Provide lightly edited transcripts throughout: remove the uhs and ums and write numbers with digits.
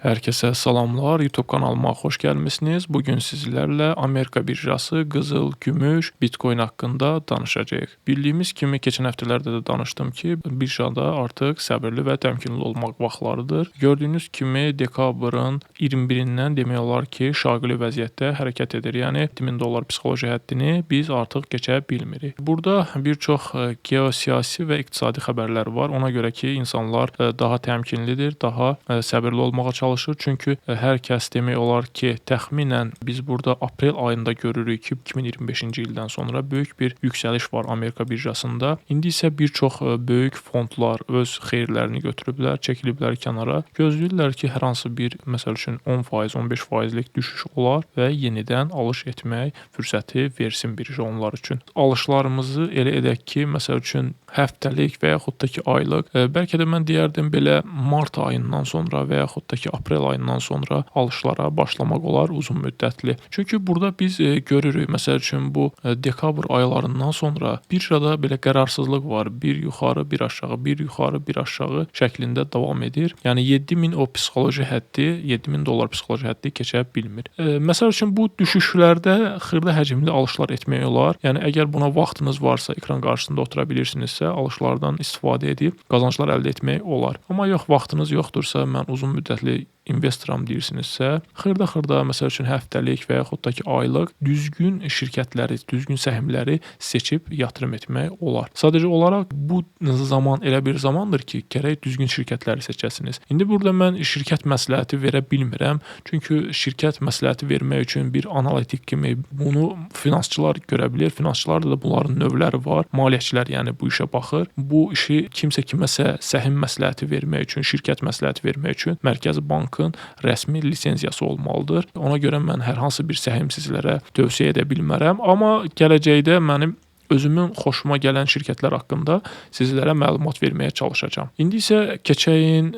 Hər kəsə salamlar. YouTube kanalıma xoş gəlmisiniz. Bu gün sizlərlə Amerika birjası, qızıl, gümüş, Bitcoin haqqında danışacağıq. Bildiyimiz kimi keçən həftələrdə də danışdım ki, birjada artıq səbirli və təmkinli olmaq vaxtlarıdır. Gördüyünüz kimi dekabrın 21-dən demək olar ki, şaqili vəziyyətdə hərəkət edir. Yəni 1000 dollar psixoloji həddini biz artıq keçə bilmirik. Burada bir çox geosiyasi və iqtisadi xəbərlər var. Ona görə ki, insanlar daha təmkinlidir, daha səbirli olmağa çalışır. Çünki hər kəs demək olar ki, təxminən biz burada aprel ayında görürük ki, 2025-ci ildən sonra böyük bir yüksəliş var Amerika birjasında. İndi isə bir çox böyük fondlar öz xeyirlərini götürüblər, çəkiliblər kənara. Gözləyirlər ki, hər hansı bir, məsəl üçün 10%, 15%lik düşüş olar və yenidən alış etmək fürsəti versin birja onlar üçün. Alışlarımızı elə edək ki, məsəl üçün həftəlik və yaxud da ki, aylıq, bəlkə də mən deyərdim belə mart ayından sonra və yaxud da ki, aprel ayından sonra alışlara başlamaq olar uzun müddətli. Çünki burada biz görürük, məsəl üçün bu dekabr aylarından sonra birjada belə qərarsızlıq var. Bir yuxarı, bir aşağı, bir yuxarı, bir aşağı şəklində davam edir. Yəni 7000 o psixoloji həddi, 7000 dollar psixoloji həddi keçə bilmir. Məsəl üçün bu düşüşlərdə xırda həcmli alışlar etmək olar. Yəni əgər buna vaxtınız varsa, ekran qarşısında otura bilirsinizsə, alışlardan istifadə edib qazanclar əldə etmək olar. Amma yox, vaxtınız yoxdursa, mən uzun müddətli investoram deyirsinizsə, xırda-xırda, məsəl üçün həftəlik və yaxud da ki, aylıq düzgün şirkətləri, düzgün səhmləri seçib yatırım etmək olar. Sadəcə olaraq bu zaman elə bir zamandır ki, gərək düzgün şirkətləri seçəsiniz. İndi burada mən şirkət məsləhəti verə bilmirəm. Çünki şirkət məsləhəti vermək üçün bir analitik kimi bunu finansçılar görə bilir. Finansçılarda da bunların növləri var. Maliyyəçilər yəni bu işə baxır. Bu işi kimsə kiməsə səhim məsləhəti vermək üçün, şirkət məsləhəti vermək üçün Mərkəzi Bankın rəsmi lisenziyası olmalıdır. Ona görə mən hər hansı bir səhim sizlərə tövsiyə edə bilmərəm, amma gələcəkdə mənim özümün xoşuma gələn şirkətlər haqqında sizlərə məlumat verməyə çalışacağam. İndi isə keçəyin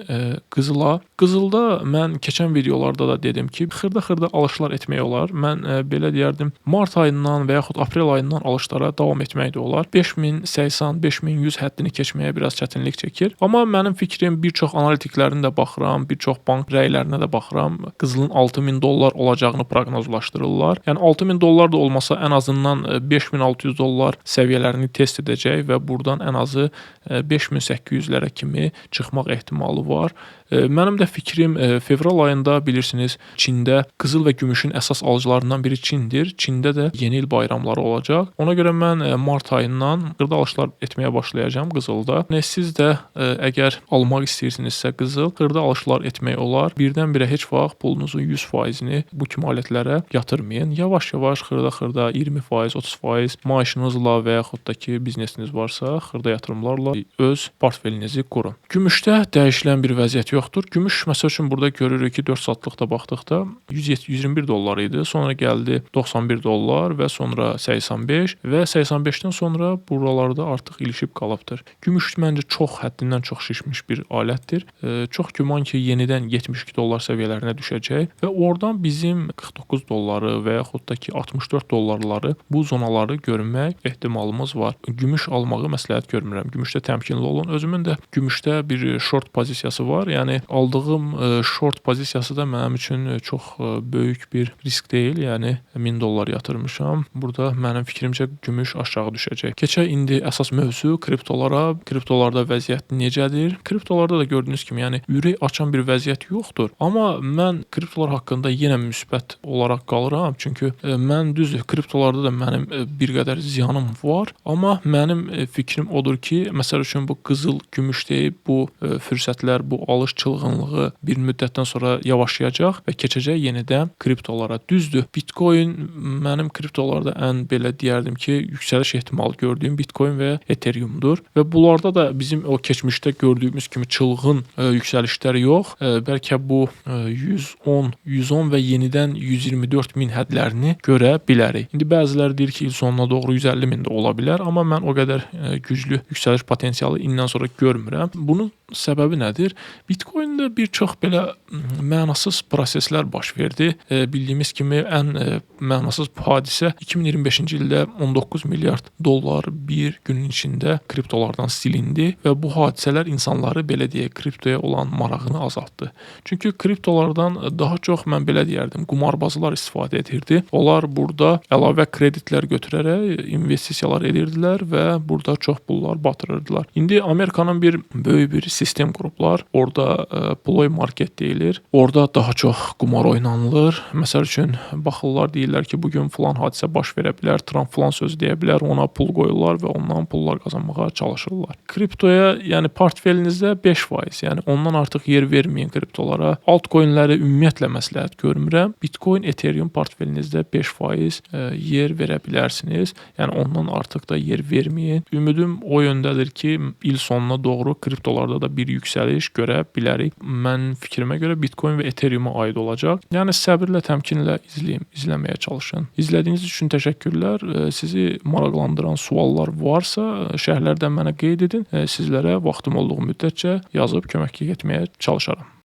qızıla. Qızılda mən keçən videolarda da dedim ki, xırda-xırda alışlar etmək olar. Mən belə deyərdim, mart ayından və yaxud aprel ayından alışlara davam etmək də olar. 5080, 5100 həddini keçməyə biraz çətinlik çəkir. Amma mənim fikrim, bir çox analitiklərin də baxıram, bir çox bank rəylərinə də baxıram. Qızılın 6000 dollar olacağını proqnozlaşdırırlar. Yəni 6000 dollar da olmasa ən azından 5600 dollar səviyyələrini test edəcək və buradan ən azı 5800-lərə kimi çıxmaq ehtimalı var. Mənim də fikrim fevral ayında bilirsiniz, Çində qızıl və gümüşün əsas alıcılarından biri Çindir. Çində də yeni il bayramları olacaq. Ona görə mən mart ayından xırda alışlar etməyə başlayacağam qızılda. Siz də əgər almaq istəyirsinizsə qızıl, xırda alışlar etmək olar. Birdən-birə heç vaxt pulunuzun 100%-ni bu kimi alətlərə yatırmayın. Yavaş-yavaş, xırda-xırda 20%, 30% maaşınızla və yaxud da ki, biznesiniz varsa, xırda yatırımlarla öz portfelinizi qurun. Gümüşdə dəyişilən bir vəziyyət yoxdur. Gümüş, məsəl üçün, burada görürük ki, 4 saatlıqda baxdıqda 121 dollar idi. Sonra gəldi 91 dollar və sonra 85 və 85-dən sonra buralarda artıq ilişib qalıbdır. Gümüş məncə çox həddindən çox şişmiş bir alətdir. Çox güman ki, yenidən 72 dollar səviyyələrinə düşəcək və oradan bizim 49 dolları və yaxud da ki, 64 dollarları, bu zonaları görmək ehtimalımız var. Gümüş almağı məsləhət görmürəm. Gümüşdə təmkinli olun. Özümün də gümüşdə bir short pozisiyası var. Yəni aldığım short pozisiyası da mənim üçün çox böyük bir risk deyil. Yəni 1000 dollar yatırmışam. Burada mənim fikrimcə gümüş aşağı düşəcək. Keçək indi əsas mövzu kriptolara. Kriptolarda vəziyyət necədir? Kriptolarda da gördüyünüz kimi, yəni ürək açan bir vəziyyət yoxdur. Amma mən kriptolar haqqında yenə müsbət olaraq qalıram. Çünki mən düzdür, kriptolarda da mənim bir qədər ziyanım var. Amma mənim fikrim odur ki, məsəl üçün bu qızıl, gümüş deyib bu fürsətlər, bu alış çılğınlığı bir müddətdən sonra yavaşlayacaq və keçəcək yenidən kriptolara. Düzdür, Bitcoin mənim kriptolarda ən belə deyərdim ki, yüksəliş ehtimalı gördüyüm Bitcoin və Ethereumdur və bunlarda da bizim o keçmişdə gördüyümüz kimi çılğın yüksəlişlər yox. Bəlkə bu 110, 110 və yenidən 124 min hədlərini görə bilərik. İndi bəziləri deyir ki, il sonuna doğru 150 min də ola bilər, amma mən o qədər güclü yüksəliş potensialı indən sonra görmürəm. Bunun Səbəbi nədir? Bitcoin-də bir çox belə mənasız proseslər baş verdi. Bildiyimiz kimi ən mənasız hadisə 2025-ci ildə 19 milyard dollar bir günün içində kriptolardan silindi və bu hadisələr insanları belə deyək, kriptoya olan marağını azaltdı. Çünki kriptolardan daha çox mən belə deyərdim, qumarbazlar istifadə edirdi. Onlar burada əlavə kreditlər götürərək investisiyalar edirdilər və burada çox pullar batırırdılar. İndi Amerikanın bir böyük bir sistem qurublar. Orada ploy market deyilir. Orada daha çox qumar oynanılır. Məsəl üçün baxırlar, deyirlər ki, bu gün filan hadisə baş verə bilər, Tramp filan söz deyə bilər, ona pul qoyurlar və ondan pullar qazanmağa çalışırlar. Kriptoya, yəni portfelinizdə 5%, yəni ondan artıq yer verməyin kriptolara. Altcoin'ləri ümumiyyətlə məsləhət görmürəm. Bitcoin, Ethereum portfelinizdə 5% yer verə bilərsiniz. Yəni ondan artıq da yer verməyin. Ümidim o yöndədir ki, il sonuna doğru kriptolarda da bir yüksəliş görə bilərik. Mən fikrimə görə Bitcoin və Ethereum-a aid olacaq. Yəni səbirlə, təmkinlə izləyin, izləməyə çalışın. İzlədiyiniz üçün təşəkkürlər. Sizi maraqlandıran suallar varsa, şərhlərdən mənə qeyd edin. Sizlərə vaxtım olduğu müddətcə yazıb köməklik etməyə çalışaram.